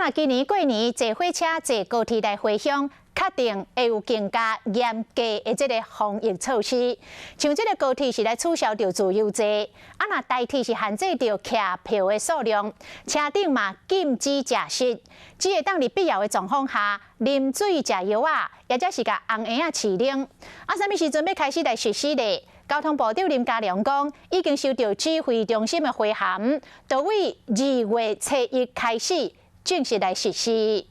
若今年過年坐火車、坐高鐵來回鄉，確定會有更加嚴格的這個防疫措施。像這個高鐵是來取消著自由座，啊若台鐵是限制著客票的數量，車頂嘛禁止食食，只會當佇必要的狀況下啉水、食藥仔，抑者是共紅嬰仔飼奶。啊，啥物時陣欲開始來實施咧？交通部長林佳龍講，已經收到指揮中心的回函，就對2月初1開始正式來實施。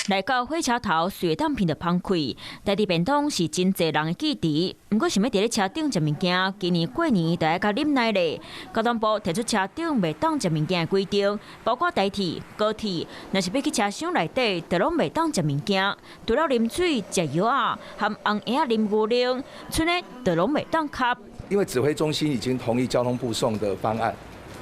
來到火車頭，隨當聞著芳氣，台鐵便當是真濟人的記憶。毋過想欲佇咧車頂食物件，今年過年就愛較忍耐咧。交通部提出車頂袂當食物件的規定，包括台鐵、高鐵，若是欲去車廂內底，就攏袂當食物件。除了啉水、食藥仔，含紅嬰仔啉牛奶，賰的就攏袂當吸。因為指揮中心已經同意交通部送的方案。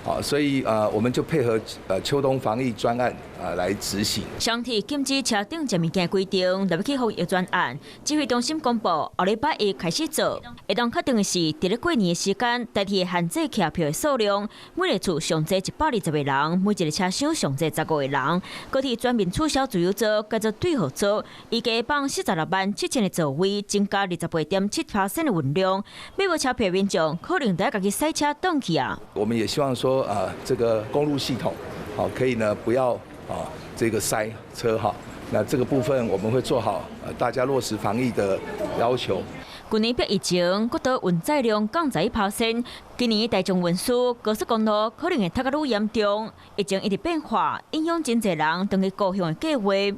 好，所以我們就配合秋冬防疫專案啊來執行。雙鐵禁止車頂食物件規定，欲去防疫專案，指揮中心公布，後禮拜一開始做。會當確定的是，佇咧過年的時間，台鐵限制客票的數量，每個厝上濟120個人，每一個車廂上濟15個人。高鐵全面取消自由座，改做對號座，預計放46萬7千個座位，增加28.7%的運量。買無車票民眾可能得家己駛車轉去啊。我們也希望說，這個公路系統，好可以呢，不要啊這個塞車哈。那這個部分我們會做好，大家落實防疫的要求。去年比疫情，國道運載量降11%。今年大眾運輸高速公路可能會塞較愈嚴重。疫情一直變化，影響真濟人轉去故鄉的計劃。